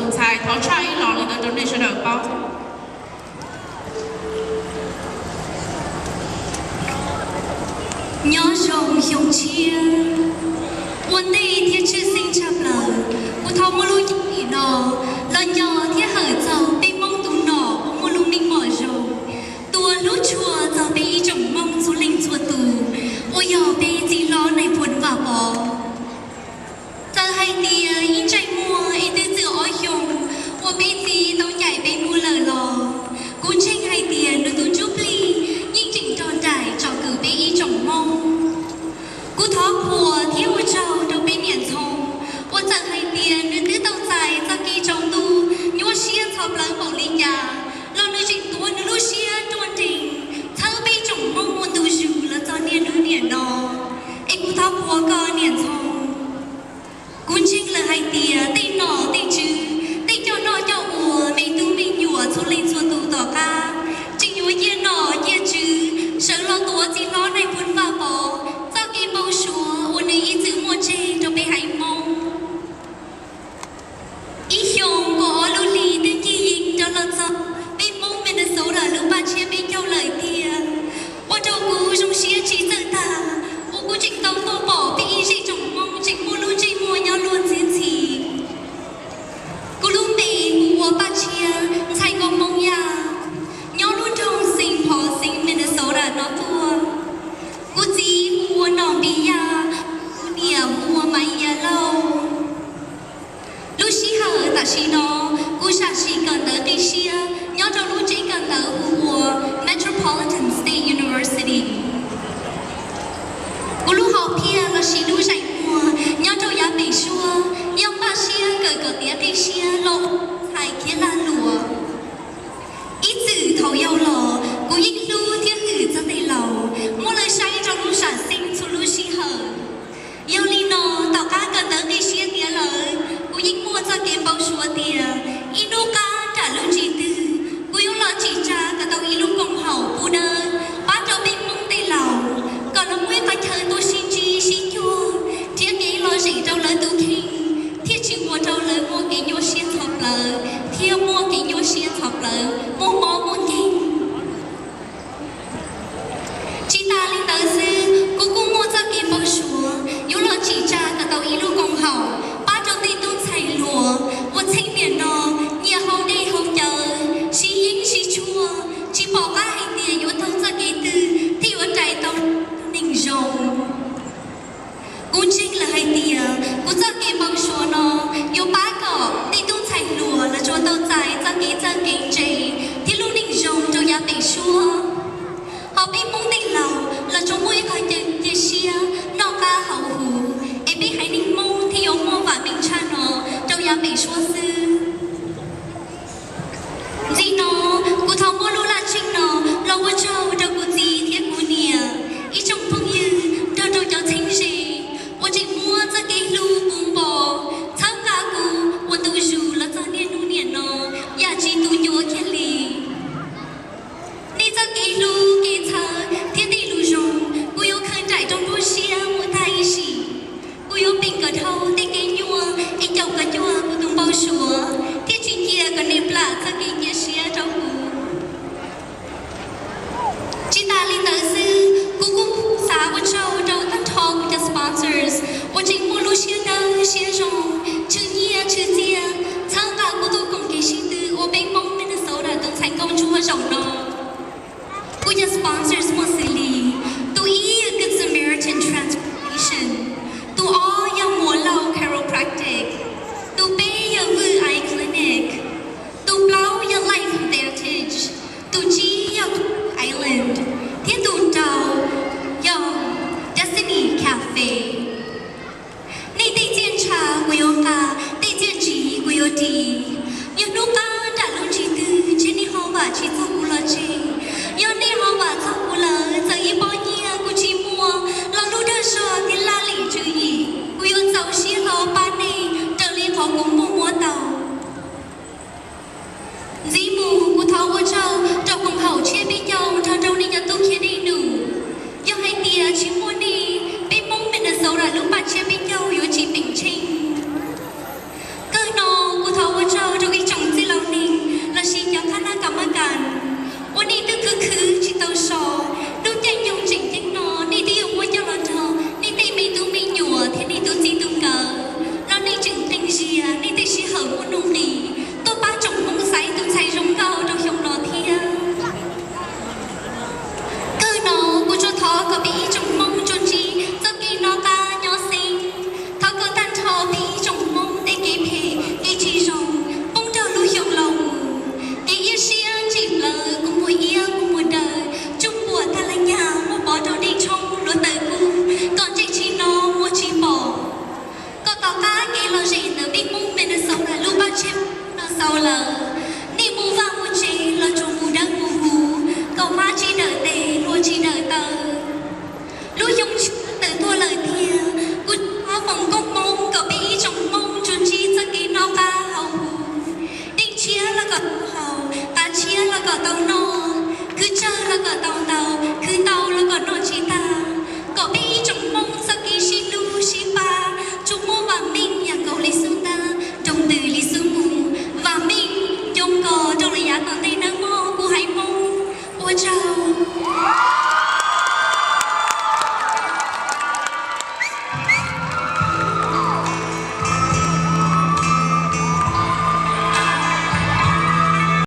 Ntxhais thov tshaj ib los li ntawd rau nej sawv daws paub. Nyob zoo xyoo tshiab, ua ntej thiab tshwj xeeb tshaj plaws, kuv thov muab lub caij no los nco thiab hawm txog peb Hmoob tus nom uas muaj lub meej mom zoo, tua hlub tshua txog peb ib tsoom Hmoob txhua leej txhua tus, uas yog peb txiv hlob Nais Phoo Vaj Pov. Txawm hais tias ib ntsais muag es twb txog ob xyoos uas peb txiv tau ncaim peb mus lawm los, kuv ntseeg hais tias nws tus ntsuj plig yeej tseem nrog nraim tsom kwm peb ib tsoom Hmoob. Kuv thov qhuas thiab ua tsaug rau peb niam Ntxhoo, uas txawm hais tias nws twb tau txais txoj kev tsaus ntuj nyuaj siab txhos plawv npaum li cas los nws tseem tuav nws lub siab ruaj nrees txhawb peb tsoom Hmoob ua ntu zus los txog niaj hnub niam no. Es kuv thov qhuas koj niam Ntxhoo. Kuv ntseeg lawm hais tias tej nom tej tswv, tej coj noj coj ua, me tub me nyuam txhua leej txhua tus tom qab tseem yuav cia nom cia tswv sawv los tuav txiv hlob Nais Phoo Vaj Pov txoj kev npau suav uas nws ib txwm muaj tseg rau peb haiv Hmoob. Ib xyoos kaum ob lub hli twb ncig yees rov los txog peb Hmoob Minnesota lub paj tshiab peb caug lawm tiag, ua rau kuv zoo siab tsis txawj tag uas kuv tseem tau tuaj pom peb ib zej tsoom Hmoob tseem muaj lub ntsej muag nyob luag ntxhi ntxhi. Kuv lub npe hu ua Paj Tshiab, ntxhais nkauj Hmoob Yaj, nyob lub nroog Saint Paul, Saint Minnesota no tuaj. Kuv txiv hu ua Nom Npis Yaj, kuv niam hu ua Maiv Yaj Lauj. Lub sij hawm tam sim no kuv zam txim kawm ntawv qib siab nyob rau lub tsev kawm ntawv hu ua Metropolitan State University. Kuv lub hom phiaj los sis lub zeem muag nyob rau yav pem suab yog npaj siab kawm kom tiav qib siab los ua ntxhais khiav lag luam. Ib txwm thaum yau los kuv yeej hlub thiab hwm txog tej laus, muab lawv saib rau lub sam xeeb txhua lub sij hawm. Yog li no, tom qab kawm ntawv qib siab tiav lawm, kuv yeej muaj txoj kev npau suav tias ib hnub qab nram lub ntsis twg kuv yuav los tsim tsa kom tau ib lub koom haum pub dawb pab rau peb Hmoob tej laus, kom lawv muaj ib qhov chaw tuaj sib ntsib sib cuag, nrhiav kev lom zem rau lawv tus kheej, thiaj tsis ua rau lawv muaj kev nyuaj siab txhos plawv thiab muaj kev nyuaj siab txhos plawv, muaj mob muaj nkeeg. Tsis tas li ntawd xwb, kuv kuj muaj txoj kev npau suav yuav los tsim tsa kom tau ib lub koom haum pab rau tej tub ntxhais hluas uas txheej niam no nyiam haus dej haus cawv, sib yeeb sib tshuaj, tsis pom qab hais tias yuav taug txoj kev twg thiaj yuav rais tau neeg zoo. Kuv ntseeg lawm hais tias kuv txoj kev npau suav no yuav pab kom tej tub ntxhais hluas los tsuas tau txais txoj kev txawj kev ntse thiab lub neej zoo rau yav pem suab. Ho peb Hmoob tej laus los tsuas muaj ib qho cia siab noj qab haus huv, es peb haiv neeg Hmoob thiaj yuav muaj vam meej tshaj no rau yav pem suab xwb. Ntxiv no, kuv thov muab lub laj tsheej no los ua tsaug rau kuv txiv thiab kuv niam, ib tsoom phooj ywg nrog rau cov txheeb ze uas tseem muab txoj kev hlub puv npo txhawb nqa kuv ua ntu zus los txog niaj hnub niam no yam tsis tu ncua kiag li. Nej txoj kev hlub kev txhawb thiab tej lus zoo kuv yuav khaws nraim rau nruab siab mus tag ib sim. Kuv yuav peem kom dhau tej kev nyuaj es caum kom cuag kuv tus npau suav thiab tsis cia kom nej plam txoj kev cia siab rau kuv. Tsis tas li ntawd xwb, kuv kuj xav ua tsaug rau tag nrho kuv cov sponsors uas tseem muaj lub siab dawb siab zoo, tshwm nyiaj tshwm txiaj txhawb nqa kuv tuaj koom kev sib tw ua peb Hmoob Minnesota tus ntxhais nkauj ntsuab zaum no. Kuv cov sponsors muaj xws li: tus ib yog Good Samaritan Transportation, tus ob yog Muas Lauj Chiropractic, tus peb yog Vwj Eye Clinic, tus plaub yog Life Advantage, tus tsib yog Island, thiab tus rau yog Destiny Cafe. Nej tej txiaj ntsha kuv yuav nqa, tej txiaj ntsig kuv yuav ris. Yog hnub qab nram lub ntsis twg ntshe nej ho vam tsis txog kuv los tseg. Yog nej ho vam txog kuv lawm, txawm ib pob nyiaj kuv tsis muaj los lub dag zog thiab laj lim tswv yim, kuv yuav txaus siab hlo pab nej raws li qhov kuv muaj muab tau. Ntxiv mus kuv thov ua tsaug rau koom haum tshiab peb caug nrog rau nej cov tub khiav dej num. Yog hais tias tsis muaj nej, peb Hmoob Minnesota lub paj tshiab peb caug yuav tsis peem tsheej. Kawg no kuv thov ua tsaug Ntawd